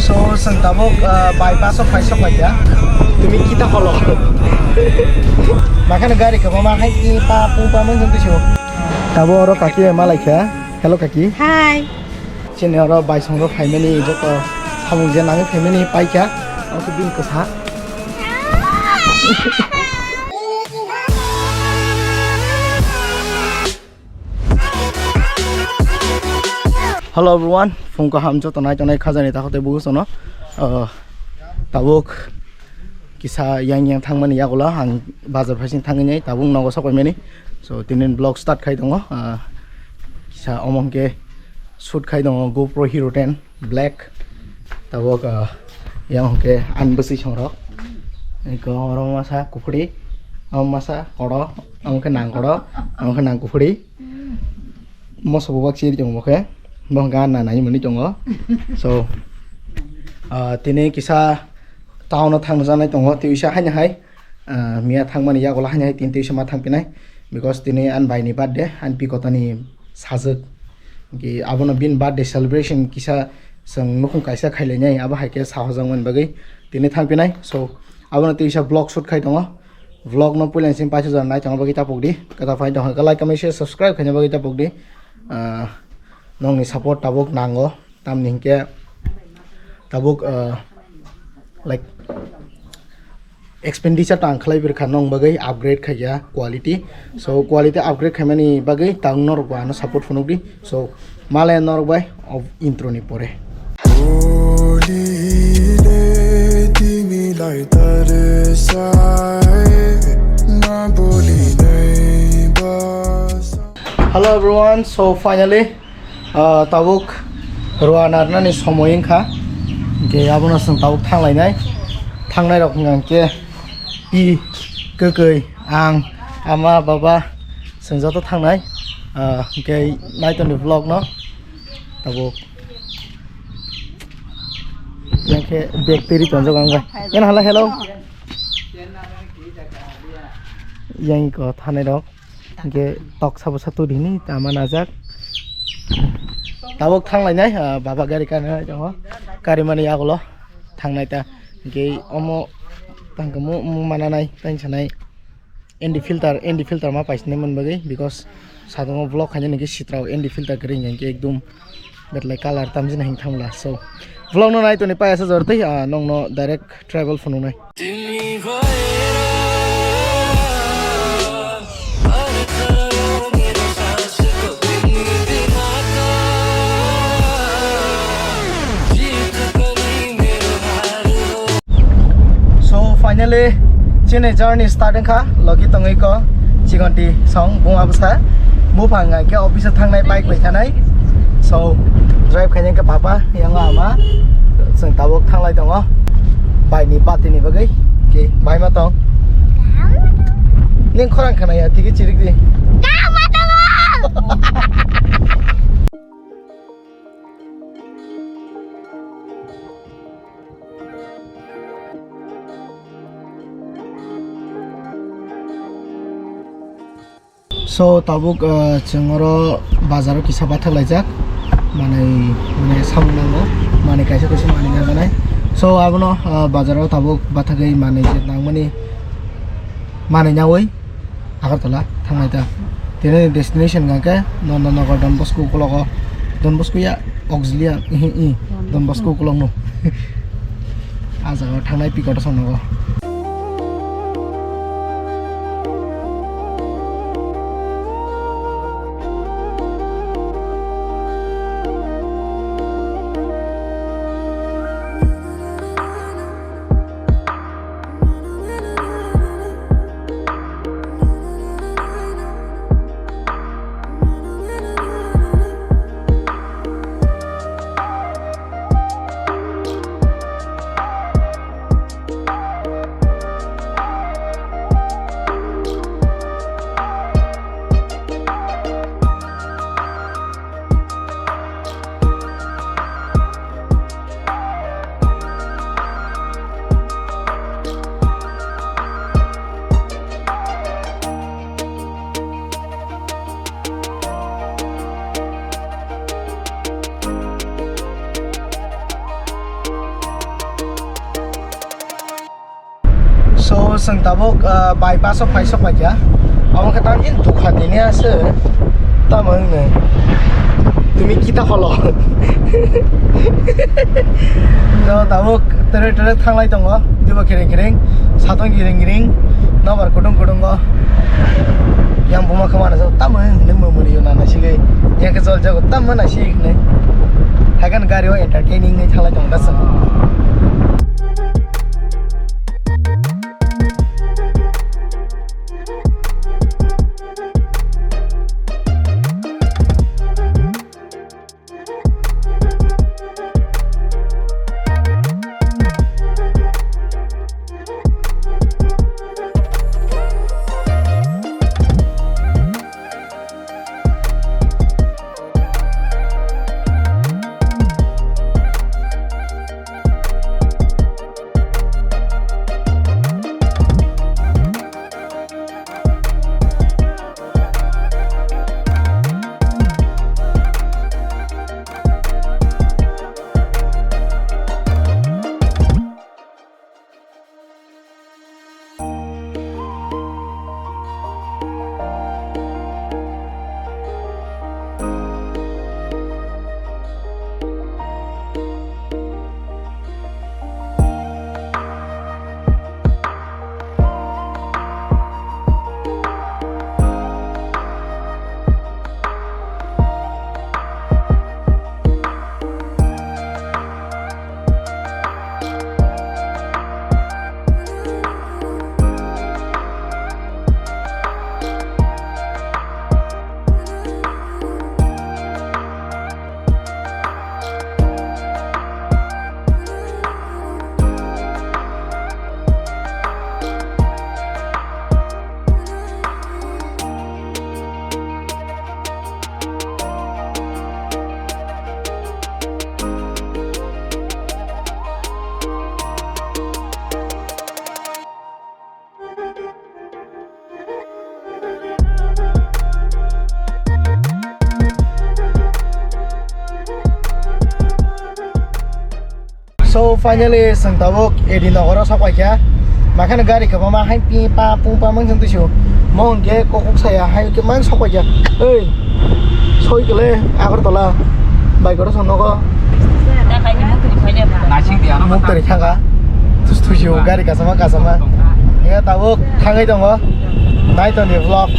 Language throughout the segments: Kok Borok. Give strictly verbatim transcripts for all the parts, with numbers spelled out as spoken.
So, chwng tabuk, ah, bypass o phai sok paikha. Tumi kita holo. Makhano gari kwbangma hai i pa pung pa mung jung twi sio. Tabuk oro kaki ma laikha. Hello kaki. Hi. Chini oro baisong rok phaimani joto samung je nangwi phaimani paikha. Ang khe bini kwsa. Hello everyone, phung kaham joto nai tongnai khajani takhuk tei bukhuk sono. Ah, tabuk kisa yang yang thangmani yagulo ang bazar phaising thangwi nai tabuk nogo sok paimani. So tini vlog start khai tongo. Ah, kisa omo hwnkhe shoot khai tongo GoPro Hero ten Black. Tabuk, ah, yang hwnkhe ani bwswi songrok. Eko oro masa kuphuri, amo masa koro, amo khe nang koro, amo khe nang kuphuri. Moso bubak chiri tongo bo khe. Bo hwnkhe ani nana hinwi tongo. So, ah, tini kisa town o thangjaknai tongo, tei kisa haino hai, ah, miya thangmani yagulo haino hai tini tei kisa ma thangpinai. Because tini ani bai ni birthday, ani pikotani sajwk. Hwnkhe abono bini birthday celebration kisa chwng nukhung kaisa khailainai, abo hai khe sahojakmani bagwi tini thangpinai. So, abono tei kisa vlog shoot khai tongo. Vlog no puila simi paisa jora nai tongna bagwi tapuk di. Kwtal phai tongkha like, comment, share, subscribe khaina bagwi tapuk di. Ah, nongni support tabuk nango. Tamni hinkhe tabuk, ah, like, expenditure tang khlai birkha nong bagwi upgrade khaiya quality. So quality upgrade khaimani bagwi tang norok bo ano support phunukdi. So, malaya norok bai o intro ni pore. Bolile tini lai tarsai, na boli nai basa. Hello everyone, so finally, ah, tabuk rwna rwnani somoi wngkha. Hwnkhe abono chwng tabuk thanglainai. Thangnai rok hwnkha hwnkhe pi, kwkwi, ang, ama, baba, chwng joto thangnai. Ah, hwnkhe nai tongdi vlog no. Tabuk. Yang khe bag twi ri tonjak ang bai. Yan hala hello. Yang ko thanai rok. Hwnkhe tok sabo sa twi rini tama najak. Tabuk thanglainai, ah, baba gari kanai tongo. Karimani yagulo thangnai ta. Hwnkhe omo tangkhe mo, mo mananai tang sanai. N D filter, N D filter ma paisini man bagwi, because sadongo vlog khaina niki sitrao N D filter kwrwi hwnkhe ekdum betlai color tamjina hing thangla. So vlog no nai toni payasa jortwi, ah, nongno direct travel phunuknai. So finally chini journey start wngkha, logi tongwi ko chikonti song bung absa buphang hwnkhe office o thangnai bike bai thanai. So drive khaina khe papa yango ama chwng tabuk thanglai tongo bai ni bati ni bagwi ke bai ma tong ning khorang khana ya tigi chirik di. So tabuk, ah, chwng oro bazar o kisa bathak laijak manwi, mane samung nango, manwi kaisa kaisa manwi nanganai. So abono, ah, bazar o tabuk bathagwi manwi je nangmani manwi nawi. Agartala thangnai ta. Tini destination hwnkha khe Nandanagar Don Bosco ukologo. Don Bosco ya, Auxilia, ihi, i, Don Bosco ukologno. Ah jaga o thangnai pikot o songnogo. Chwng tabuk, ah, bypass o phai sok paikha. Omo khe tamni dukha tini ase. Tamo wngno. Tumi kita holo. Jo tabuk tere tere thanglai tongo. Dibo kiring kiring. Satong kiring kiring. Nobar kutung kutung go. Yang buma khe mano tamo wngno mumuni yuna nasigwi. Yang khe jol jago tamo nasigwi. Haikhe gari o entertaining ni thanglai tongo da chwng. So finally, chwng tabuk Edi nogoro sok paikha. Makhano gari kwbangma hai pi pa pu pa mung chwng twisu. Mo hwnkhe kokok saya hai khe mang sok paikha. Oi, soi kele Agartala. Bike oro chwng nogo. Muk tari thanga. Tus tuju gari kasama kasama. Ya tabuk thangai tongo. Nai toni vlog.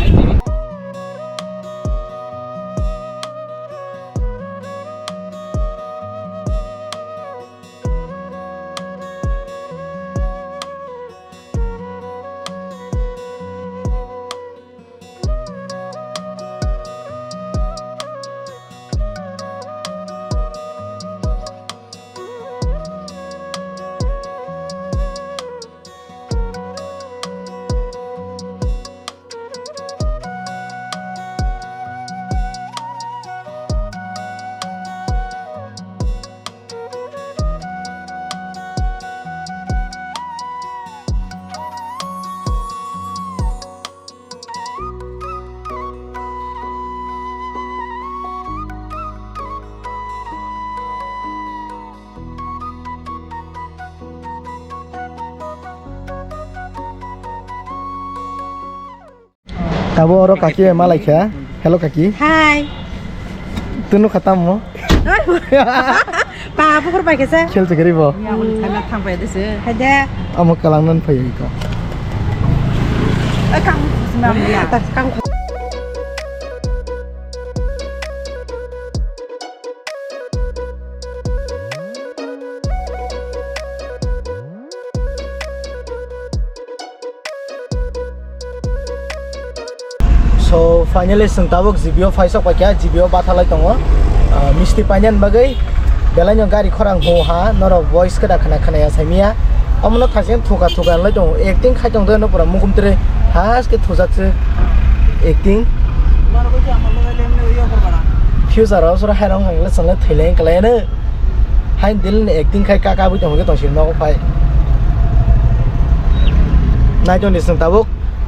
Tabuk oro kaki bai malai kha. Hello kaki. Hi. Tunu khatam mo? Pa bukur pai kesa. Khel chakri bo. Thangpai dese. Hade. Amo kalang nan phai ko. Ai kang. Kang. So finally chwng tabuk G B o phai sok paikha, G B o bathalai tongo. Ah, misti painani bagwi belaino gari khorang ho ha, norok voice kwda khna khna ya saimia. Omono thajeng thuka thuka wngwi tongo, acting khai tongde no pura mukum tere haske thujak se acting. Future o sura hairong hangla chwngla thwilang kwlai no. Hain dil ni acting khai ka kabwi tongwi tong sini nogo phai. Nai tong ni chwng tabuk,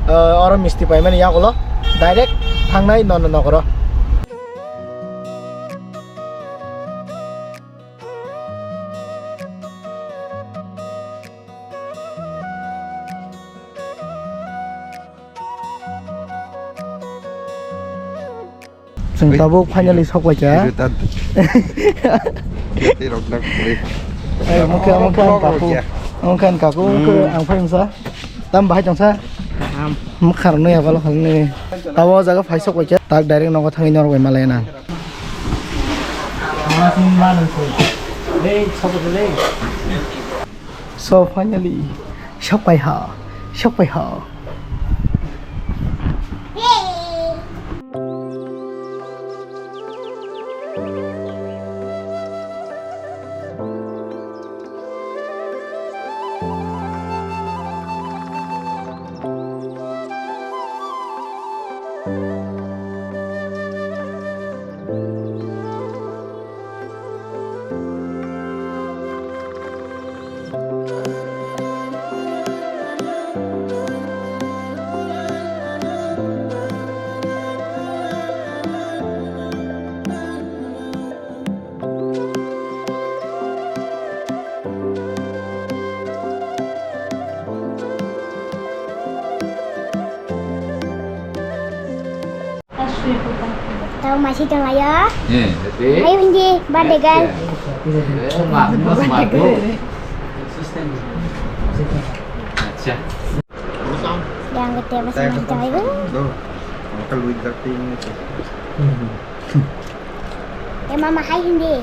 eh, oro misti paimani yagulo direct thangnai nono nogoro. Chwng tabuk finally sok lai kha. Video ta. Tei rok nak kri. Eh, mukha, mukha ang kaku. Mukha ang kaku, mukha ang phai msa. Tam bahai tongsa. Mukha rok nui abalo khal nui. Tabo jaga phai sok lai kha. Tak direct nogo thangwi norok bai malai na. So finally, sok pai ha, sok pai ha. Tao masi tong ayo. Eh, tapi. Ayo hindi, birthday girl. Eh, mas, mas, mas, bro. Acha. Yang gede masih main tong ayo. Tuh, makan lu idak ting. Eh, mama hai hindi.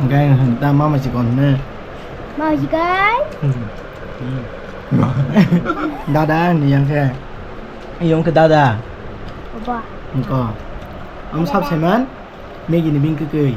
Enggak, yang hentak mama sih kon ne. Mama sih kan? Dada ni yang khe. Yang khe dada. Apa? Engko. Am sab seman. Maggie ni bing kekei.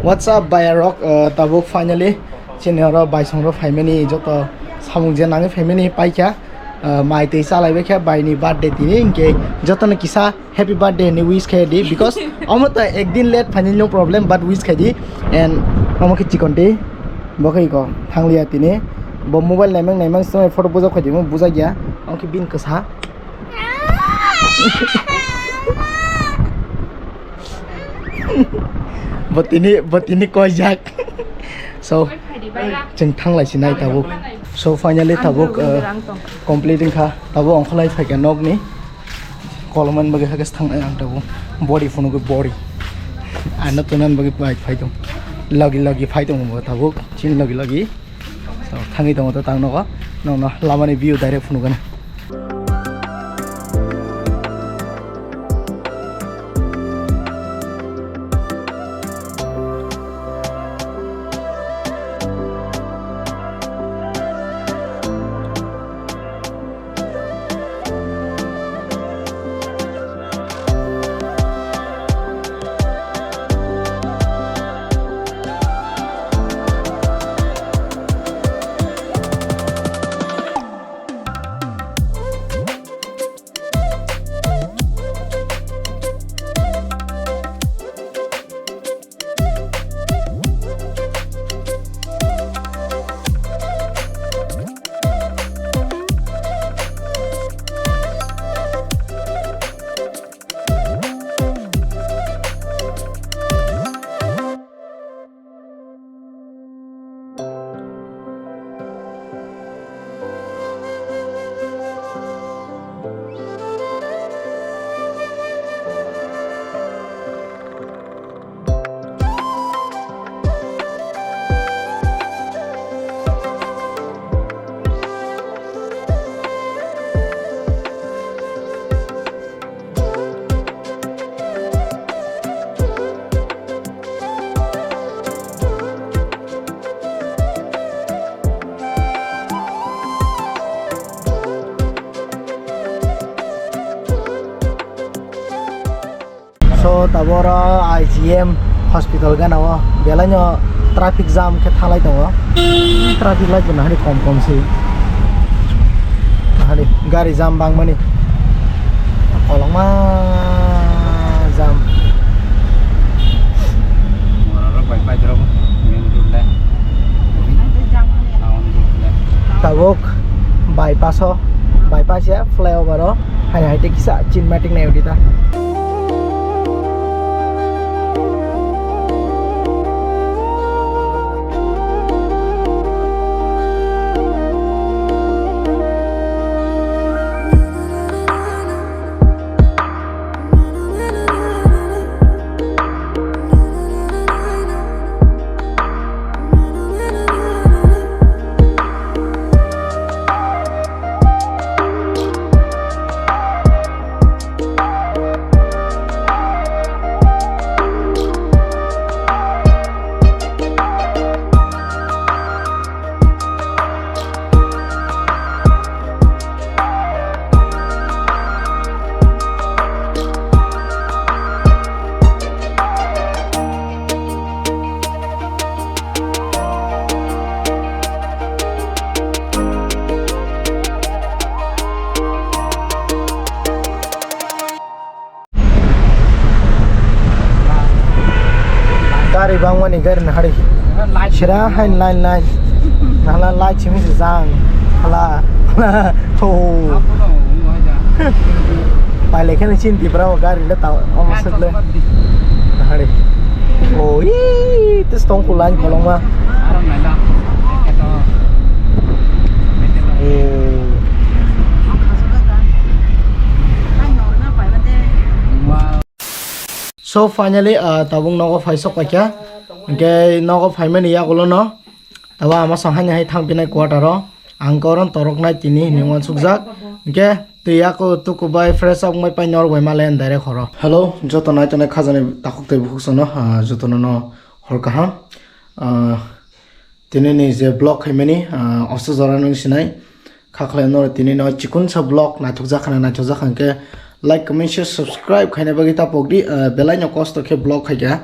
What's up, bayarok? Uh, tabuk finally chini oro baisong rok phaimani, joto samung je nangwi phaimani paikha. Uh, mai twi chalaibai kha baini birthday tini, hinkhe jotono kisa happy birthday hinwi wish khai di, because omo to ekdin late phaini no problem, but wish khai di. And omo khe chikon twi bo khe iko thangliya tini, bo mobile naimang naimang swnai photo bujak khai di, omo bujak ya, omo khe bini kwsa. Bo tini, bo tini koijak. So, chwng thanglai si nai tabuk. So, finally tabuk, uh, complete wngkha. Tabuk ongkholai phaikha nokni. Kolomani bagwi hakhe thangnai ang tabuk. Body phunugwi body. Ano tunani bagwi pai, phai tong. Logi logi phai tong bo tabuk. Chin logi logi. So, thangwi tongo to tang nogo. Nokno lamani view direct phunukgana. So, tabuk oro I G M hospital gana o belai no Traffic jam khe thalai tongo. Traffic light bo nahani kom kom se. Nahani gari jam bangmani. Kolokma jam. Tabuk bypass o, bypass ya flyover o, hai hai tei kisa chinmatic nai udi ta. Gari bangmani gari na hari. Sira hain line line. Nahla light simi se jang. Hala. Ho. Paile khani chin di bra gari le ta omo se le. Hari. O i tis tong ku line kolong ma. O. So finally, ah, tabuk nogo phai sok paikha. Hingke nogo phaimani yagulo no. Tabo ama song haino hai thang pinai quarter o. Ang koron torok nai tini hinwi uansukjak. Hingke twi yako tuku bai fresh up wngbai pai norok bai malen direct horo. Hello, joto nai tongnai khajani takhuk tei bukhuk sono, ah, jotono no hor kaham. Ah, Tini ni je vlog khaimani, ah, oso jora nung sinai. Kha khlai no tini no chikun sa vlog naithok jakha na naithok jakha hwnkhe like, comment, share, subscribe khaina bagwi ta pok di, ah, belai no kosto khe vlog khaikha.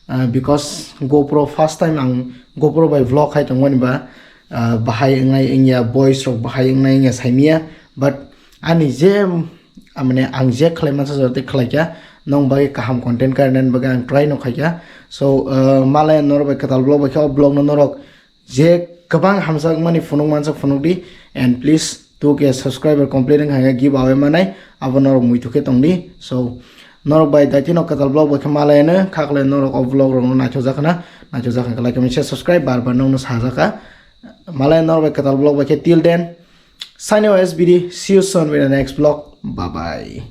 Ah, because GoPro first time ang GoPro bai vlog khai tongmani ba, ah, bahai wngnai wngya, voice rok bahai wngnai wngya saimanya. But ani je, ah, mane ang je khlai mansa jora tei khlaikha, nong bagwi kaham content khainani bagwi ang try no khaikha. So, ah, malai norok bai kwtal vlog bai khe o vlog no norok je kwbang hamjakmani phunuk mansa phunuk di, and please two K subscriber complete wngkha hwnkhe giveaway manai, abo norok muitu khe tong di. So, norok bai daitino kwtal vlog bai khe malai ano, kha khlai norok o vlog rok no naithok jakha na, naithok jakha khe like, comment, share, subscribe bar bar nokno sajakha. Malai norok bai kwtal vlog bai khe till then, signing off S B D, see you soon with the next vlog. Bye bye.